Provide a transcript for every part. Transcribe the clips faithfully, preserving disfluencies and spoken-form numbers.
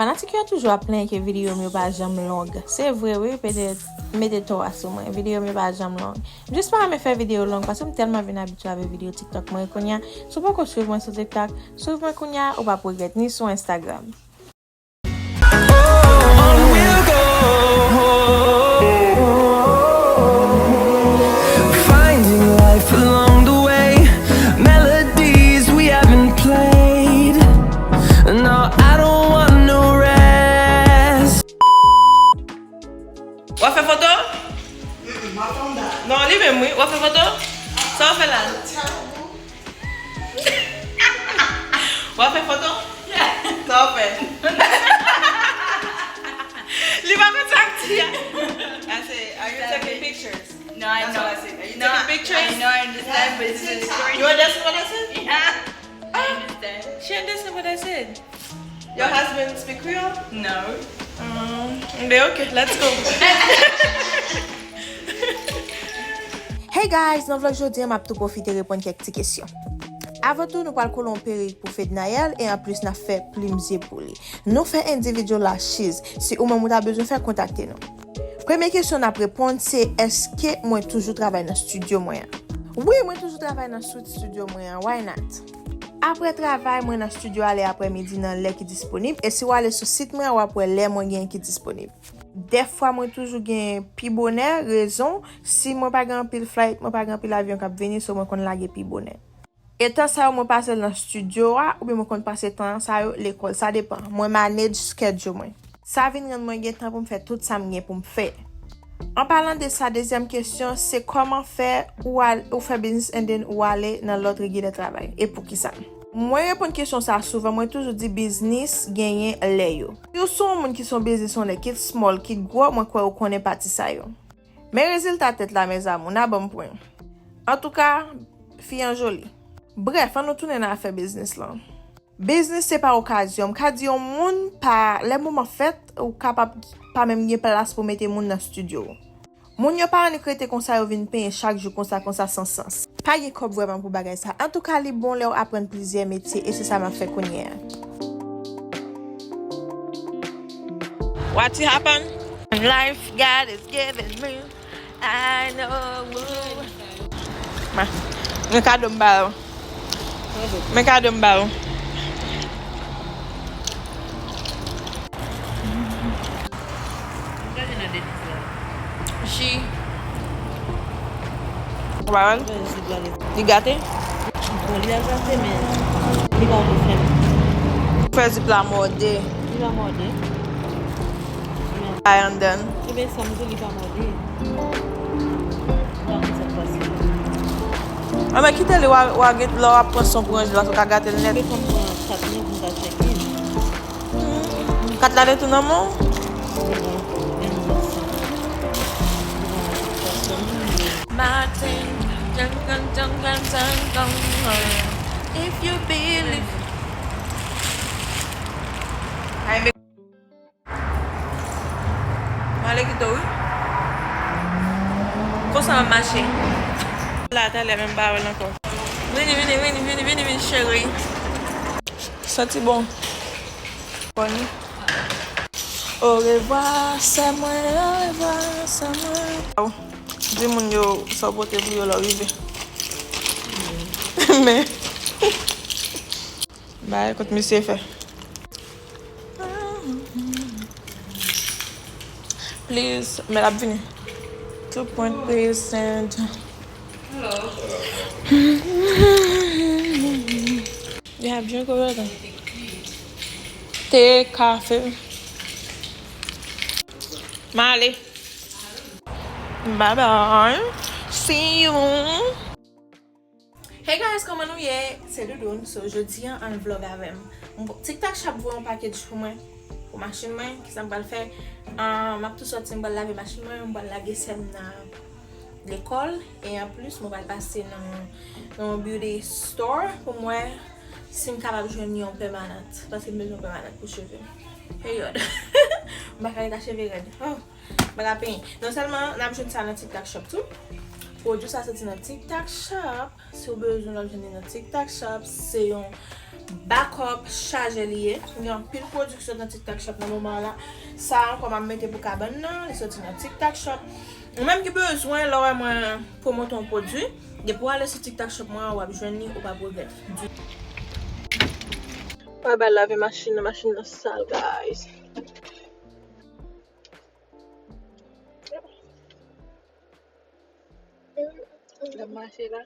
Fanatik yo toujou ap plenyen ke videyo m yo pa janm long. Se vre wi, petèt mete tò a sou mwen. Videyo m yo pa janm long. M jis pa renmen fè videyo long paske m tèlman vin abitye avèk videyo TikTok mwen kounye a. Si w poko swiv mwen sou TikTok, swiv mwen kounye a, ou p ap regrèt, ni sou Instagram. Finding life along the way, melodies we haven't played. No, I don't want no rest. W ap fè foto? Non, li menm wi. W ap fè foto? Sa w fè la? W ap fè foto? Sa w fè? Li pa konn sa k di a. I say, are you taking pictures? No, I know. That's what I said. Are you taking pictures? I know, I understand, but this is recording. You understand what I said? Yeah, I understand. She understand what I said. Your husband speak Creole? No. Um, ben ok, let's go. Hey guys, nan vlog jodi a, m ap tou pwofite reponn kèk ti kesyon. Avan tou, nou pral kole yon perik pou Fednaelle e anplis n ap fè plim zye pou li. Nou fè individual lashes. Si ou menm ou ta bezwen fè, kontakte nou. Premye kesyon n ap reponn se, èske mwen toujou travay nan estidyo mwen an? Wi, mwen toujou travay nan sweet studio mwen an. Why not? Apre travay, mwen nan estidyo a lè aprèmidi nan lè ki disponib. E si w ale sou sit mwen an, w ap wè lè mwen genyen ki disponib. Dèfwa, mwen toujou gen pi bonè, rezon, si mwen pa gen anpil flight, mwen pa gen anpil avyon k ap vini, so mwen konn lage pi bonè. E tan sa yo, mwen pase l nan estidyo a, oubyen mwen konn pase tan sa yo lekòl. Sa depann. Mwen manage schedule mwen. Sa vin rann mwen gen tan pou m fè tout sa m gen pou m fè. An palan de sa, dezyèm kesyon, se kòman fè ou al, ou fè biznis and then ou ale nan lòt regilè travay? E poukisa? Mwen reponn kesyon sa a souvan, mwen toujou di biznis genyen lè yo. Si w se yon moun ki se yon biznis owner, kit small, kit gwo, mwen kwè ou konnen pati sa yo. Men rezilta tèt la, mes amours, n a ban m pwen. Antouka, fi an joli. Brèf, ann nou tounen nan afè biznis lan. Biznis se pa okazyon. M ka di yon moun pa, lè moman fèt, ou kapab pa menm gen plas pou mete moun nan estidyo w. Moun yo pa annik rete konsa, yo vin penyen chak jou konsa, konsa, san sans. Pa gen kòb vrèman pou bagay sa. Antouka, li bon lè w aprann plizyè metye, e se sa m ap fè kounye a. What happen? Life God is giving me. I know. Ma, gen kado m ba yo. Men kado m ba yo. Gade nan deniz la. Ji. Ou pa wè l? Li gate? Bon, li a gate, men li pa antre fèm. Fè zip la mòde. Li pa mòde. Ay anndan. Ebyen, sa m di, li pa mòde. Anben, kite li, w a, w a gen, lè w ap pran son pou ranje, paske w ka gate l nèt. Mete fòm pran kat mwen pou m ka tcheke. Kat la te tou nan men w? Maten, djangan, djangan, djangan. If you believe. Mwen ale kite w wi. Konsa m ap mache. La talè menm pa wè l ankò. Vini, vini, vini, vini, vini, vini, cheri. Santi bon. Bòn. Orevwa, sè mwen, orevwa, sè mwen. Aw, di moun yo sa w pote pou yo lè w rive. Men. Bay, kot misye fè. Please, men l ap vini. Two point, please send. Hello. You have drink already? Te, kafe. M ale. Bye bye. See you. Hey guys, kòman nou ye? Se Doudoune. So, jodi a, ann vlog avè m. M, TikTok Shop voye yon package pou mwen, pou machin mwen. Kisa m pral fè? Ah, m ap tou sòti, m pral lave machin mwen, m pral lage sè m nan lekòl. E anplis, mwen pral pase nan, nan yon beauty store pou m wè si m kapab jwenn yon pèmanant. Paske m bezwen yon pèmanant pou cheve m. Peryòd. M pa ka rete ak cheve rèd. Oh. Bagay penyen. Non sèlman n ap jwenn sa nan TikTok Shop tou. Pwodui sa soti nan TikTok Shop. Si w bezwen l, w ap jwenn li nan TikTok Shop. Se yon Backup chaje li ye. M gen anpil pwodui ki sot nan TikTok Shop nan moman an la. Sa a ankò m ap mete pou kabann nan, li soti nan TikTok Shop. Ou menm ki bezwen, lè w wè mwen pwomote yon pwodui, depi w ale sou TikTok Shop mwen an, w ap jwenn li, ou p ap regrèt. Mwen bay lave machin nan, machin nan sal, guys. L ap mache la.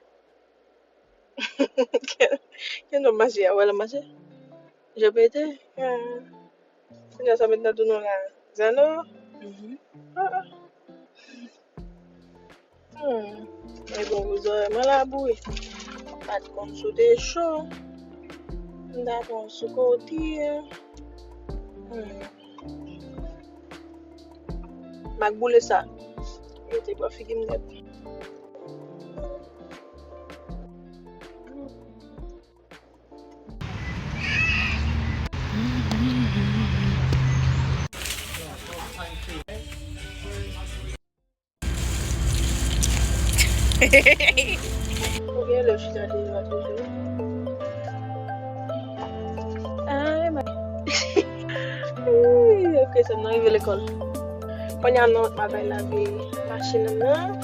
Ken, ken jan mache a? Wè l ap mache? Je pete? Ah. Kounye a sa met nan tou nou la. Zano? Mhm. Ah, ah. Hmm. E bon, pou zòrèy mwen la bouyi. M pa t konn si w te cho. M ta pran w sou kote. Hmm. M ak boule sa. Yo te pran figi m nèt. Ou gen lè w chita devan toujou. Ay, ma. Ui, ok, sa m nan rive lekòl. Kounye a nou, m ap al lave machin nan.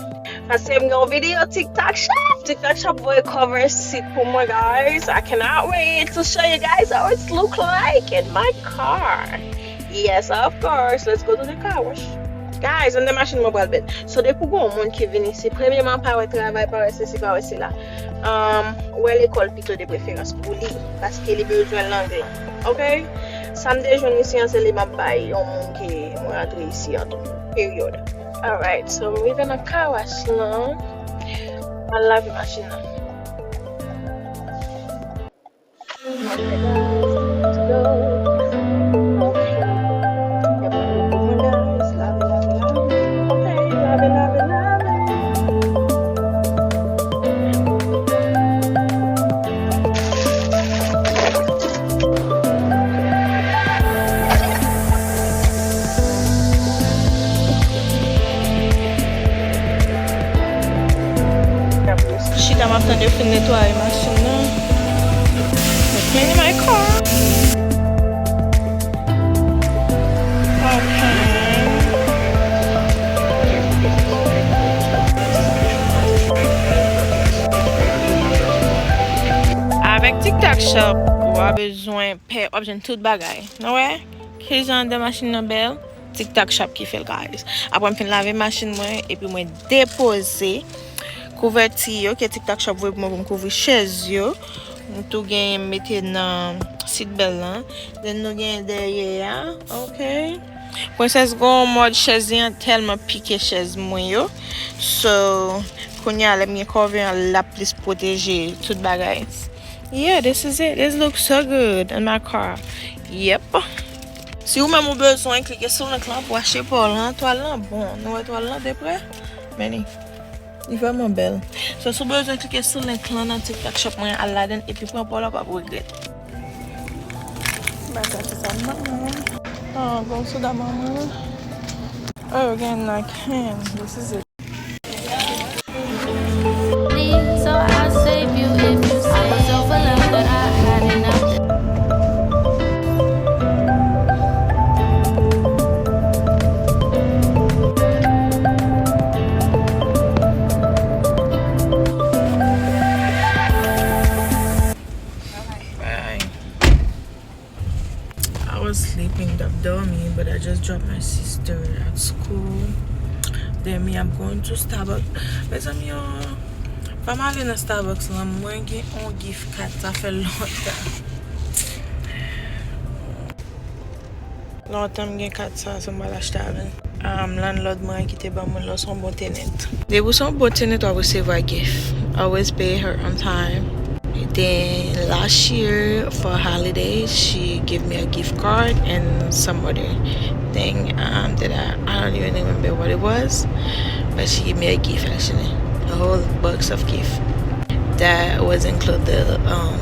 Paske m gen yon videyo TikTok Shop. TikTok Shop voye cover seat pou mwen, guys. I cannot wait to show you guys how it's look like in my car. Yes, of course. Let's go to the car wash. Guys, anndan machin mwen pral bèl. So, depi w gen yon moun ki vin isi, premyeman, pa wè travay, pa wè sesi, pa wè sela. Um, wè lekòl pito de preferans pou li, paske li bezwen lang lan. Ok? Sa m te jwenn isi an, se li m ap bay yon moun ke mwen rantre isi an tou. Period. Alright, so m rive nan car wash lan. M al lave machin nan. Chita m ap tann yo fin netwaye machin nan. Cleaning my car. Okay. Avèk TikTok Shop, w a bezwen pè, w ap jwenn tout bagay. Nou wè? Kijan anndan machin nan bèl? TikTok Shop ki fè l, guys. Apre m fin lave machin mwen, epi mwen depoze kouvèti yo ke TikTok Shop voye pou mwen pou m kouvri chèz yo. M tou gen mete nan seat belt lan. Then nou gen dèyè a, ok. Prensès gen yon mòd chèz li an tèlman pike chèz mwen yo. So, kounye a lè m gen cover an, l ap plis pwoteje tout bagay. Yeah, this is it. This looks so good in my car. Yep. Si ou menm ou bezwen, klike sou link lan pou achte pa w lan. Twal lan bon. Nou wè twal lan de prè? Men li, li vrèman bèl. So, si w bezwen, klike sou link lan nan TikTok Shop mwen, al ladann epi pran pa w la, w p ap regrèt. Bagay sa manman. Oh, bon, soda manman. Oh, gen nan can. This is it. So I'll save you if you say I'm a self love, but I had enough. Bye. I was sleeping, t ap dòmi, but I just dropped my sister at school. Then me, I'm going to Starbucks. Mezanmi, yo, fò m ale nan Starbucks lan, mwen gen yon gift card, sa fè lontan. Lontan m gen kat sa, so m pral achte avè l. Um, landlord mwen ki te ban mwen lò se yon bon tenant. Depi w se yon bon tenant, w ap resevwa gift. Always pay her on time. Then last year for holiday, she gave me a gift card and some other thing, um, that I, I don't even remember what it was, but she gave me a gift actually, a whole box of gift. That was include the, um,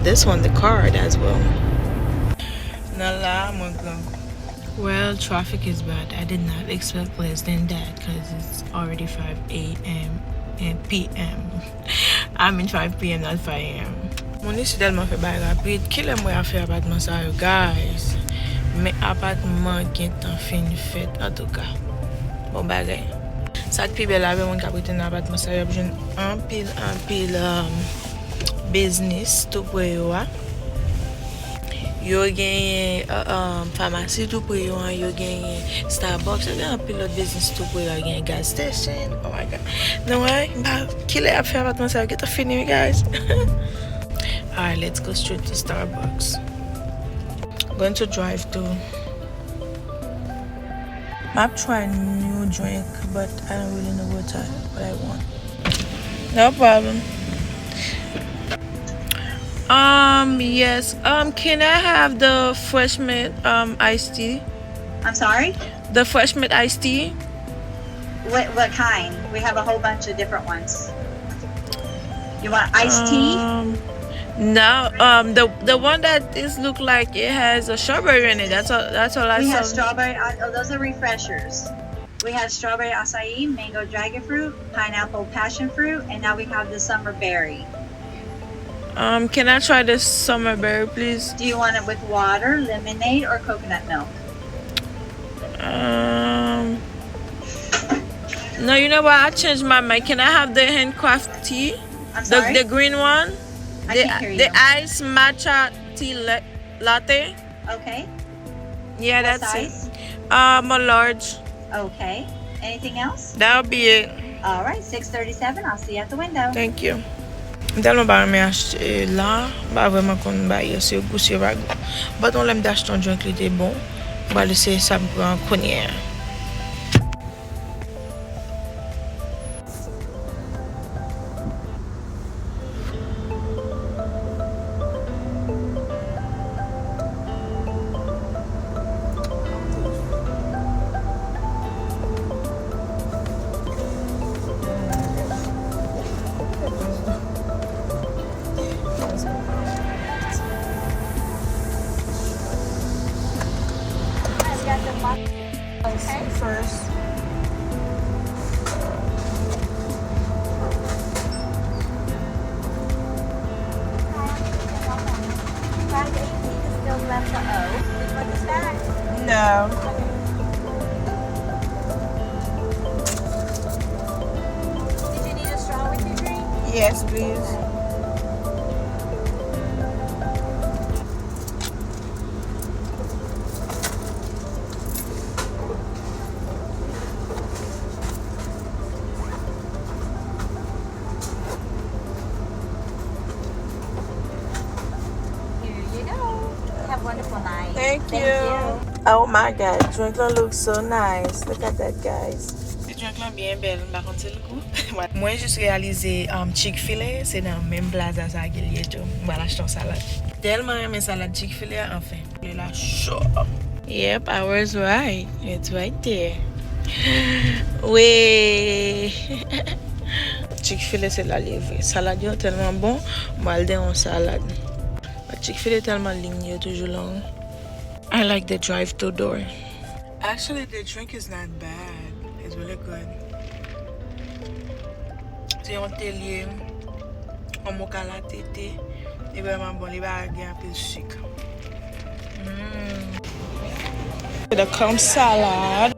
this one, the card as well. Nan la, mwen gran. Well, traffic is bad. I did not expect less than that 'cause it's already five a m and p m. I mean five p m, not five a m. Moun isi tèlman fè bagay rapid. Kilè m wè y ap fè apatman sa yo, guys? Men apatman gentan fin fèt, antouka. Bon bagay. Sa k pi bèl la, avè moun k ap rete nan apatman sa yo, y ap jwenn anpil, anpil, um, biznis tou pre yo a. Yo genyen, uh, um, famasi tou pre yo an, yo genyen Starbucks, yo genyen anpil lòt biznis tou pre yo a, genyen gas station. Oh my God. Nou wè, m pa, kilè y ap fè apatman sa yo gentan fini, wi, guys. Alright, let's go straight to Starbucks. Going to drive through. M ap try new drink, but I don't really know what I, what I want. No problem. Um, yes. Um, can I have the Fresh Mint, um, iced tea? I'm sorry? The Fresh Mint iced tea? What, what kind? We have a whole bunch of different ones. You want iced tea? Um, no, um, the the one that is look like it has a strawberry in it. That's all. That's all I We have saw. Strawberry. Uh, oh, those are refreshers. We have strawberry acai, mango dragon fruit, pineapple passion fruit, and now we have the summer berry. Um, can I try the summer berry, please? Do you want it with water, lemonade, or coconut milk? Um, no, you know what? I changed my mind. Can I have the handcraft tea? I'm The sorry? the green one? I The can't hear the you. Ice matcha tea la- latte? Okay. Yeah, What that's size? It. Um, a large. Okay. Anything else? That'll be it. All right, six thirty-seven. I'll see you at the window. Thank you. M tèlman pa renmen achte la, m pa vrèman konn bagay yo, se gou, se pa gou. But yon lè m te achte yon drink, li te bon. M pral eseye sa m pran kounye a. First. Five eighty is still left to owe. Which one is that? No. Did you need a straw with your drink? Yes, please. Here you go. Have a wonderful night. Thank Thank you. you. Oh my God, drink lan look so nice. Look at that, guys. Ti drink lan byen bèl, m pa konn si l gou. Mwen jis reyalize, um, Chick-fil-A se nan menm plaza sa ke l ye tou. M pral achte yon salad. Tèlman renmen salad Chick-fil-A, anfen. Li la cho. Yep, I was right. It's right there. Wi. Chick-fil-A se la l ye vre. Salad yo tèlman bon, m pral den yon salad. But Chick-fil-A tèlman liy yo toujou long. I like the drive-through door. Actually, the drink is not bad. It's really good. Se yon te li ye, yon mocha latte te. Li vrèman bon, li pa gen anpil sik. Mm. The clam salad.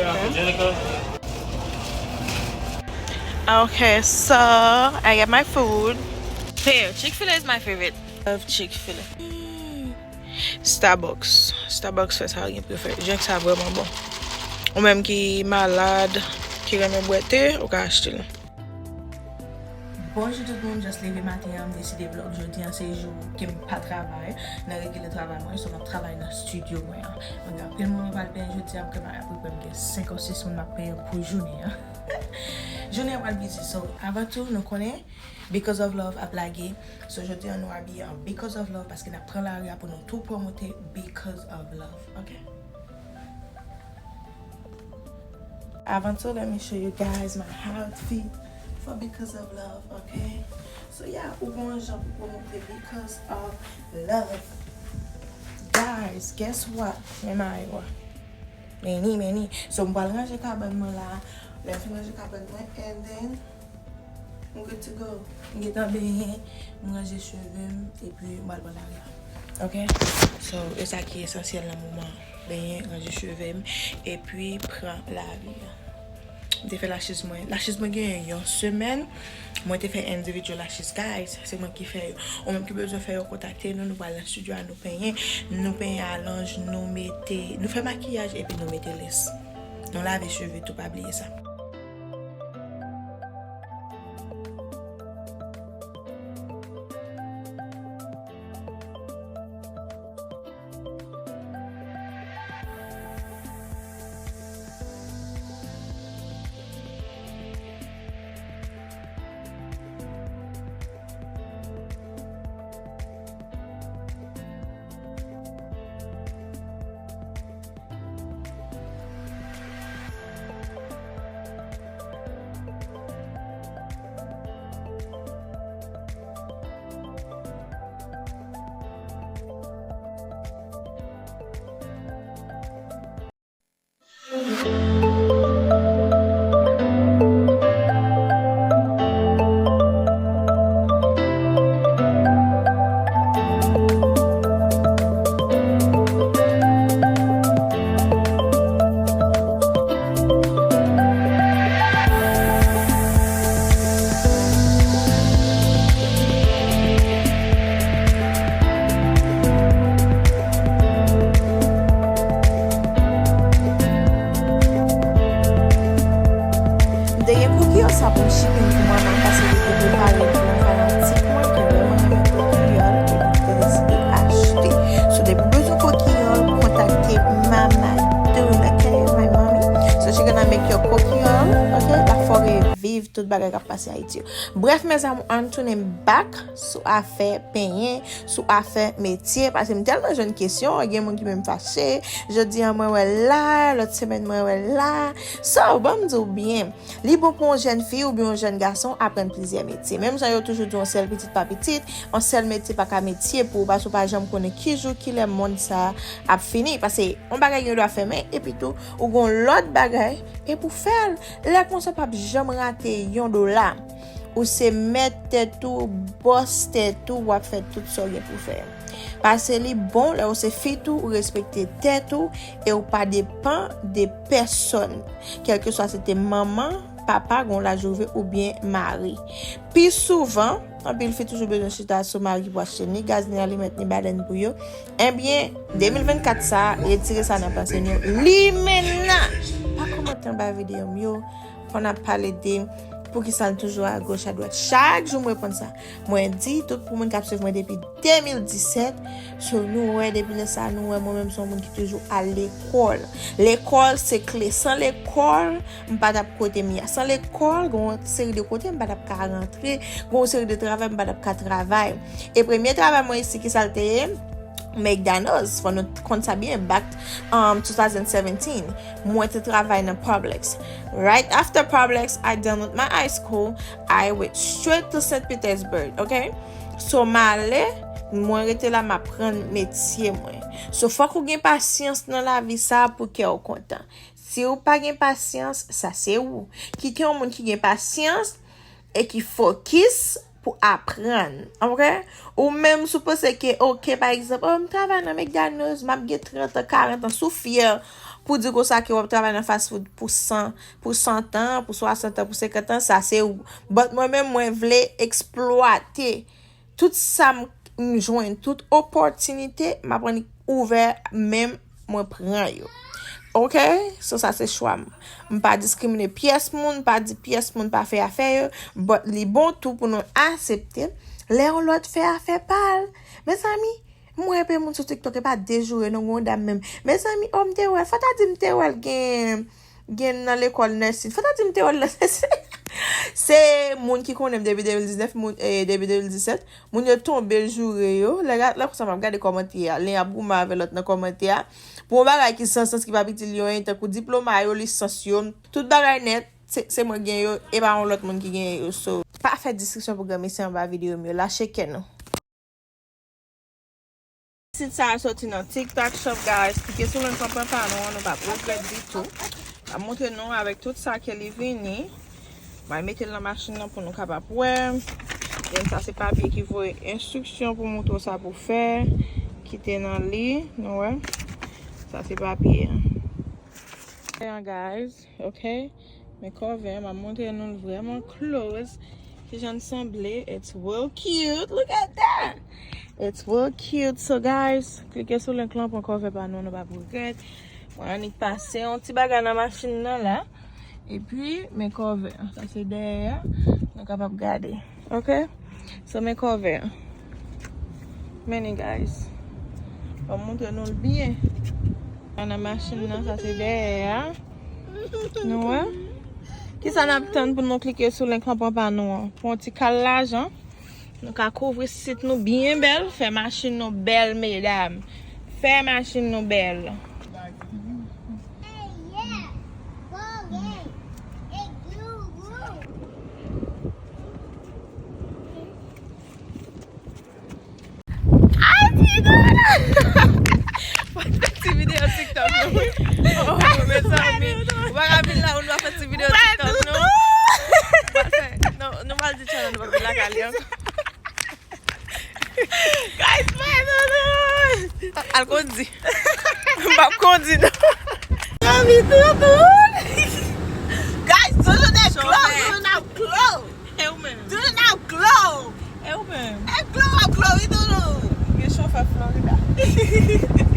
Okay, so I get my food. Here, Chick-fil-A is my favorite. Love Chick-fil-A. Starbucks. Starbucks fè sa gen pou yo fè. Drink sa vrèman bon. Ou menm ki malad, ki renmen bwè te, ou ka achte l. Bonjou tout moun, just leve maten an, m deside vlog jodi an, se jou ke m pa travay nan regilye travay mwen, so m ap travay nan studio mwen an. Mwen gen anpil moun mwen pral benyen jodi an, m prepare apeprè m gen senk ou sis moun m ap benyen pou jounen an. Jounen an pral busy, so avan tou, nou konnen, Because of Love ap lage. So, jodi an nou abiye an Because of Love paske n ap pran lari a pou nou tou pwomote Because of Love, ok? Avan tou, let me show you guys my outfit for Because of Love, ok? So, yeah, ou gon jan pou pwomote Because of Love. Guys, guess what? Men mayo a. Meni, meni. So, m pral ranje kabann mwen la. Lè m fin ranje kabann mwen, and then, I'm good to go. M gentan benyen, m ranje cheve m, epi m al pran lari a. Ok? So, e sa ki esansyèl nan moman an. Benyen, ranje cheve m, epi pran lari a. M te fè lashes mwen. Lashes mwen gen yon semèn. Mwen te fè individual lashes, guys. Se mwen ki fè yo. Ou menm ki bezwen fè yo, kontakte nou. Nou pral nan estidyo a, nou penyen. Nou penyen alonj, nou mete, nou fè makiyaj, epi nou mete lès. Nou lave cheve tou, pa bliye sa. M te gen koukiyòl sa pou m shipping pou manman m, paske li te prepare l pou yon fanatik mwen ki vrèman renmen koukiyòl, epi m te deside achte. So, depi w bezwen koukiyòl, kontakte Mama Dune, ok? My mommy. So, she gonna make your koukiyòl, ok? L ap fè w reviv tout bagay k ap pase Ayiti yo. Brèf, mes amours, ann tounen back sou afè penyen, sou afè metye, paske m tèlman jwenn kesyon, gen moun ki menm fache. Jodi a, mwen wè l la, lòt semèn, mwen wè l la. So, ban m di w byen, li bon pou yon jèn fi oubyen yon jèn gason aprann plizyè metye. Menm jan yo toujou di, yon sèl pitit pa pitit, yon sèl metye pa ka metye pou ou, paske w pa janm konnen ki jou, ki lè mond sa a ap fini. Paske yon bagay gen dwa fèmen, epi tou, ou gon lòt bagay, e pou fè l. Lè konsa, w p ap janm rate yon dola. Ou se mèt tèt ou, bòs tèt ou, w ap fè tout sa w gen pou fè. Paske li bon, lè w se fi tou, ou respekte tèt ou, e ou pa depann de pèsòn. Kèlkeswa se te manman, papa, gon laj ou rive, oubyen mari. Pi souvan, anpil fi toujou bezwen chita sou mari pou achte ni gaz, ni alimèt, ni balèn pou yo. Ebyen, de mil vennkat sa a, retire sa nan panse nou. Limena! Pa kòmante anba videyo m yo. Fò n ap pale de poukisa n toujou agoch adwat. Chak jou m reponn sa. Mwen di, tout pou moun k ap swiv mwen depi de mil disèt, so nou wè, depi lè sa a, nou wè mwen menm se yon moun ki toujou al lekòl. Lekòl se kle. San lekòl, m pa t ap kote m ye a. San lekòl, gen yon seri de kote m pa t ap ka rantre, gen yon seri de travay m pa t ap ka travay. E premye travay mwen isi, ki sa l te ye? McDonald's, fò nou konn sa byen, back, um, two thousand seventeen, mwen te travay nan Publix. Right after Publix, I done with my high school, I went straight to Saint Petersburg, ok? So, m ale, mwen rete la, m aprann metye mwen. So, fòk ou gen pasyans nan lavi sa pou kè w kontan. Si w pa gen pasyans, sa se ou. Kite yon moun ki gen pasyans e ki fokis pou aprann, ok? Ou menm si w panse ke, ok, pa egzanp, oh, m travay nan McDonald's, m ap gen trant an, karant an, si w fyè pou di konsa ke w ap travay nan fast food pou san, pou san tan, pou swasant an, pou senkant an, sa se ou. But mwen menm, mwen vle eksplwate tout sa m, m jwenn, tout opòtinite, m aprann ouvè men m, mwen pran yo. Ok? So, sa se chwa m. M pa diskrimine pyès moun, m pa di pyès moun pa fè afè yo, but li bon tou pou nou aksepte lè yon lòt fè afè pa l. Mezanmi, m wè pe moun sou TikTok, e pa de jou non, gon dam menm. Mezanmi, oh, m te wè l, fò ta di m te wè l gen, gen nan lekòl nursing. Fò ta di m te wè l nan nursing. Se moun ki konnen m depi de mil diznèf, moun, eh, depi de mil disèt. Moun yo tonbe joure yo. Lè, lè konsa m ap gade kòmantè a, len ap goumen avè lòt nan kòmantè a. Pou yon bagay ki san sans, ki p ap itil yo anyen, tankou diploma yo, lisans yo, tout bagay nèt, se, se mwen gen yo, e pa yon lòt moun ki genyen yo. So, pa fè diskisyon pou granmesi anba videyo m yo. Lache kè nou. Sit sa a soti nan TikTok Shop, guys. Klike sou link an pwen pa nou an, nou p ap regrèt ditou. M ap montre nou avèk tout sa ke li vini. Mwen mete l nan machin nan pou nou kapab wè. Then sa se papye ki voye enstriksyon pou moutre w sa pou fè. Kite nan li, nou wè. Sa se papye an. Guys, ok. Men kòve an, m ap montre nou l vrèman close. Kijan l sanble. It's real cute. Look at that. It's real cute. So guys, klike sou link lan, pran kòve pa nou, nou p ap regrèt. Mwen annik pase yon ti bagay nan machin nan la. Epi, men kòve an. Sa se dèyè a. Nou kapab gade. Ok? So, men kòve an. Men li, guys. Ban m montre nou l byen. Sa nan machin nan, sa se dèyè a. Nou wè? Kisa n ap tann pou nou klike sou link lan pran pa nou an? Pou yon ti kal lajan. Nou ka kouvri sit nou byen bèl, fè machin nou bèl, medam. Fè machin nou bèl. Ay, ti dada! Fè ti videyo TikTok nou. Oh, mezanmi. Ou pa ka vin la, ou pa fè ti videyo TikTok nou. Ou pa fè, non, nou pa di channel, nou pa vin lakay li ankò. Guys, pa doudou! Al kondi. M p ap kondi, non. Mami, doudou! Guys, doudou nan glow, doudou nan glow! E ou menm? Doudou nan glow! E ou menm? E glow ap glow, wi, doudou! Gen chofè Florida.